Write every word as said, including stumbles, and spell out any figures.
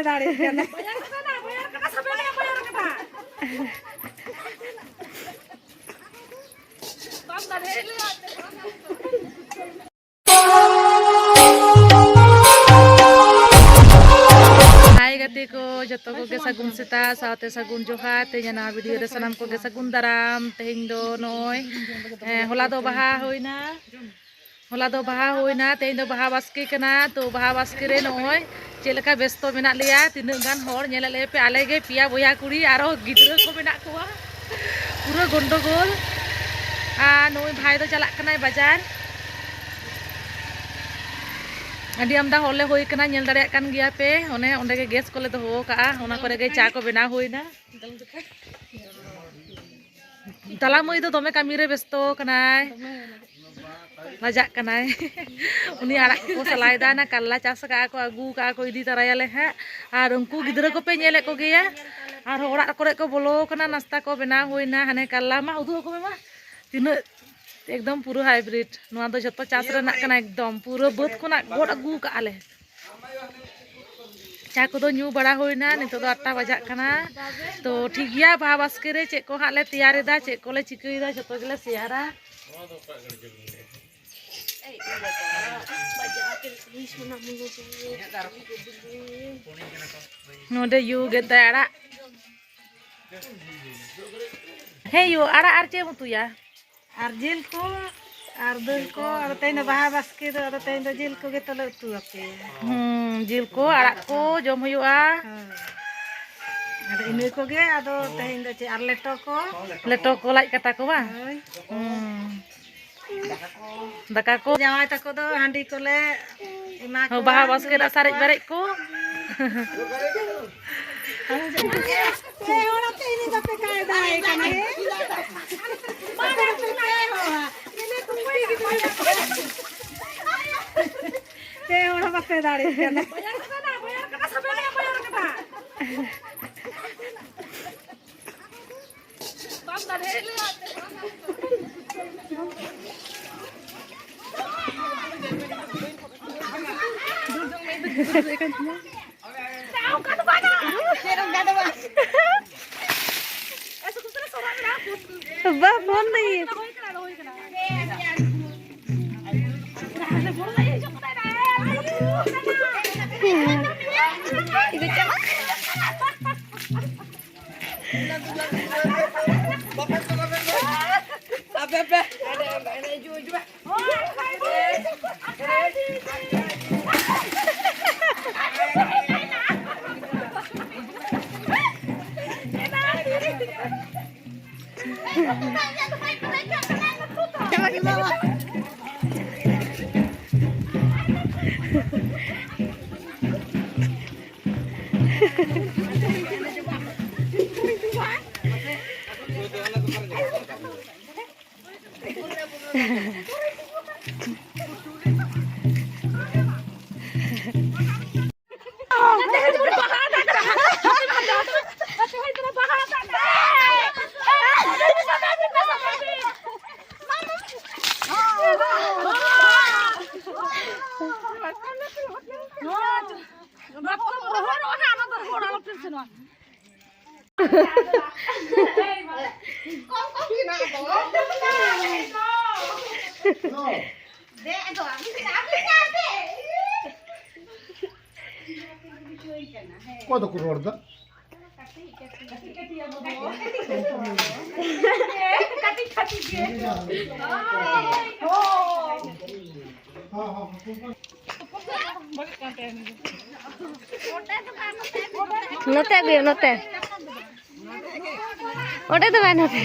ᱫᱟᱲᱮᱭᱟᱜ ᱠᱟᱱᱟ᱾ ᱦᱟᱭ ᱜᱟᱛᱮ ᱠᱚ, ᱡᱚᱛᱚ ᱠᱚᱜᱮ ᱥᱟᱹᱜᱩᱱ ᱥᱮᱛᱟᱜ ᱥᱟᱶᱛᱮ ᱥᱟᱹᱜᱩᱱ ᱡᱚᱦᱟᱨ᱾ ᱛᱮᱦᱮᱧ ᱱᱟᱣᱟ ᱵᱷᱤᱰᱤᱭᱳ ᱨᱮ ᱥᱟᱱᱟᱢ ᱠᱚᱜᱮ ᱥᱟᱹᱜᱩᱱ ᱫᱟᱨᱟᱢ᱾ ᱛᱮᱦᱮᱧ ᱫᱚ ᱱᱚᱜᱼᱚᱭ, ᱦᱮᱸ, ᱦᱚᱞᱟ ᱫᱚ ᱵᱟᱦᱟ ᱦᱩᱭᱱᱟ, ᱦᱚᱞᱟ ᱫᱚ ᱵᱟᱦᱟ ᱦᱩᱭᱱᱟ, ᱛᱮᱦᱮᱧ ᱫᱚ ᱵᱟᱦᱟ ᱵᱟᱥᱠᱮ ᱠᱟᱱᱟ᱾ ᱛᱚ ᱵᱟᱦᱟ ᱵᱟᱥᱠᱮ ᱨᱮ ᱱᱚᱜᱼᱚᱭ ᱪᱮᱫ ᱞᱮᱠᱟ ᱵᱮᱥᱛᱚ ᱢᱮᱱᱟᱜ ᱞᱮᱭᱟ, ᱛᱤᱱᱟᱹᱜ ᱜᱟᱱ ᱦᱚᱲ ᱧᱮᱞᱮᱫ ᱞᱮᱭᱟ ᱯᱮ, ᱟᱞᱮ ᱜᱮ ᱯᱮᱭᱟ ᱵᱚᱭᱦᱟ ᱠᱩᱲᱤ, ᱟᱨᱚ ᱜᱤᱫᱽᱨᱟᱹ ᱠᱚ ᱢᱮᱱᱟᱜ ᱠᱚᱣᱟ, ᱯᱩᱨᱟᱹ ᱜᱚᱱᱰᱚᱜᱳᱞ᱾ ᱟᱨ ᱱᱩᱭ ᱵᱷᱟᱭ ᱫᱚ ᱪᱟᱞᱟᱜ ᱠᱟᱱᱟᱭ ᱵᱟᱡᱟᱨ᱾ ᱟᱹᱰᱤ ᱟᱢᱫᱟ ᱦᱚᱲ ᱞᱮ ᱦᱩᱭ ᱠᱟᱱᱟ, ᱧᱮᱞ ᱫᱟᱲᱮᱭᱟᱜ ᱠᱟᱱ ᱜᱮᱭᱟ ᱯᱮ, ᱚᱱᱮ ᱚᱸᱰᱮ ᱜᱮ ᱜᱮᱥ ᱠᱚᱞᱮ ᱫᱚᱦᱚ ᱠᱟᱜᱼᱟ, ᱚᱱᱟ ᱠᱚᱨᱮ ᱜᱮ ᱪᱟ ᱠᱚ ᱵᱮᱱᱟᱣ ᱦᱩᱭᱱᱟ᱾ ᱛᱟᱞᱟ ᱢᱟᱹᱭ ᱫᱚ ᱫᱚᱢᱮ ᱠᱟᱹᱢᱤ ᱨᱮ ᱵᱮᱥᱛᱚ ᱠᱟᱱᱟᱭ, ᱞᱟᱡᱟᱜ ᱠᱟᱱᱟᱭ᱾ ᱩᱱᱤ ᱟᱲᱟᱜ ᱠᱚᱠᱚ ᱥᱟᱞᱟᱭᱮᱫᱟ, ᱚᱱᱟ ᱠᱟᱞᱞᱟ ᱪᱟᱥ ᱟᱠᱟᱫᱼᱟ ᱠᱚ, ᱟᱹᱜᱩ ᱟᱠᱟᱫᱼᱟ ᱠᱚ, ᱤᱫᱤ ᱛᱟᱨᱟᱭᱟᱞᱮ ᱦᱟᱸᱜ᱾ ᱟᱨ ᱩᱱᱠᱩ ᱜᱤᱫᱽᱨᱟᱹ ᱠᱚᱯᱮ ᱧᱮᱞᱮᱫ ᱠᱚᱜᱮᱭᱟ, ᱟᱨᱦᱚᱸ ᱚᱲᱟᱜ ᱠᱚᱨᱮ ᱠᱚ ᱵᱚᱞᱚ ᱟᱠᱟᱱᱟ, ᱱᱟᱥᱛᱟ ᱠᱚ ᱵᱮᱱᱟᱣ ᱦᱩᱭᱱᱟ᱾ ᱦᱟᱱᱮ ᱠᱟᱞᱞᱟ ᱢᱟ ᱩᱫᱩᱜ ᱟᱠᱚ ᱢᱮ ᱢᱟ, ᱛᱤᱱᱟᱹᱜ ᱮᱠᱫᱚᱢ ᱯᱩᱨᱟᱹ ᱦᱟᱭᱵᱨᱤᱰ᱾ ᱱᱚᱣᱟ ᱫᱚ ᱡᱷᱚᱛᱚ ᱪᱟᱥ ᱨᱮᱱᱟᱜ ᱠᱟᱱᱟ, ᱮᱠᱫᱚᱢ ᱯᱩᱨᱟᱹ ᱵᱟᱹᱫᱽ ᱠᱷᱚᱱᱟᱜ ᱜᱚᱫ ᱟᱹᱜᱩ ᱠᱟᱜᱼᱟ ᱞᱮ᱾ ᱪᱟ ᱠᱚᱫᱚ ᱧᱩ ᱵᱟᱲᱟ ᱦᱩᱭᱱᱟ, ᱱᱤᱛᱚᱜ ᱫᱚ ᱟᱴ ᱴᱟ ᱵᱟᱡᱟᱜ ᱠᱟᱱᱟ᱾ ᱛᱚ ᱴᱷᱤᱠ ᱜᱮᱭᱟ, ᱵᱟᱦᱟ ᱵᱟᱥᱠᱮ ᱨᱮ ᱪᱮᱫ ᱠᱚ ᱦᱟᱸᱜ ᱞᱮ ᱛᱮᱭᱟᱨ ᱮᱫᱟ, ᱪᱮᱫ ᱠᱚᱞᱮ ᱪᱤᱠᱟᱹᱭᱮᱫᱟ, ᱡᱷᱚᱛᱚ ᱜᱮᱞᱮ ᱥᱮᱭᱟᱨᱟ᱾ ᱱᱚᱰᱮ ᱭᱩ ᱜᱮᱫᱟᱭ ᱟᱲᱟᱜ᱾ ᱦᱮᱸ ᱭᱩ, ᱟᱲᱟᱜ ᱟᱨ ᱪᱮᱫ ᱮᱢ ᱩᱛᱩᱭᱟ? ᱟᱨ ᱡᱤᱞ ᱠᱚ ᱟᱨ ᱫᱟᱹᱞ ᱠᱚ᱾ ᱟᱫᱚ ᱛᱮᱦᱮᱧ ᱫᱚ ᱵᱟᱦᱟ ᱵᱟᱥᱠᱮ ᱫᱚ, ᱟᱫᱚ ᱛᱮᱦᱮᱧ ᱫᱚ ᱡᱤᱞ ᱠᱚᱜᱮ ᱛᱚᱞᱮ ᱩᱛᱩ ᱟᱯᱮᱭᱟ᱾ ᱦᱩᱸ, ᱡᱤᱞ ᱠᱚ ᱟᱲᱟᱜ ᱠᱚ ᱡᱚᱢ ᱦᱩᱭᱩᱜᱼᱟ᱾ ᱦᱳᱭ᱾ ᱟᱫᱚ ᱤᱱᱟᱹ ᱠᱚᱜᱮ᱾ ᱟᱫᱚ ᱛᱮᱦᱮᱧ ᱫᱚ ᱪᱮᱫ ᱟᱨ ᱞᱮᱴᱚ ᱠᱚ? ᱞᱮᱴᱚ ᱠᱚ, ᱞᱟᱡ ᱠᱟᱴᱟ ᱠᱚ ᱵᱟᱝ? ᱦᱳᱭ᱾ ᱦᱩᱸ᱾ ᱫᱟᱠᱟ ᱠᱚ᱾ ᱡᱟᱶᱟᱭ ᱛᱟᱠᱚ ᱫᱚ ᱦᱟᱺᱰᱤ ᱠᱚᱞᱮ ᱮᱢᱟ ᱦᱚᱸ, ᱠᱚᱣᱟ, ᱵᱟᱦᱟ ᱵᱟᱥᱠᱮ ᱧᱩᱭ ᱨᱮᱱᱟᱜ ᱥᱟᱨᱮᱡ ᱟᱠᱚ᱾ ᱵᱟᱨᱮᱡ ᱠᱚ᱾ ᱯᱮ ᱦᱚᱲ ᱟᱛᱮ ᱤᱱᱟᱹ ᱠᱟᱛᱮ ᱠᱟᱭᱫᱟ ᱦᱮᱡ ᱠᱟᱱᱟ, ᱦᱮᱸ? ᱯᱮ ᱦᱚᱲ ᱦᱚᱸ ᱵᱟᱯᱮ ᱫᱟᱲᱮᱭᱟᱜ ᱠᱟᱱᱟ᱾ ᱵᱟ, ᱯᱷᱳᱱ ᱫᱟᱹᱧ᱾ ᱚᱠᱚᱭ ᱫᱚᱠᱚ ᱨᱚᱲ ᱮᱫᱟ? ᱱᱚᱛᱮ ᱟᱹᱜᱩᱭᱟ, ᱱᱚᱛᱮ᱾ ᱚᱸᱰᱮ ᱫᱚ ᱵᱟᱝ, ᱱᱚᱛᱮ᱾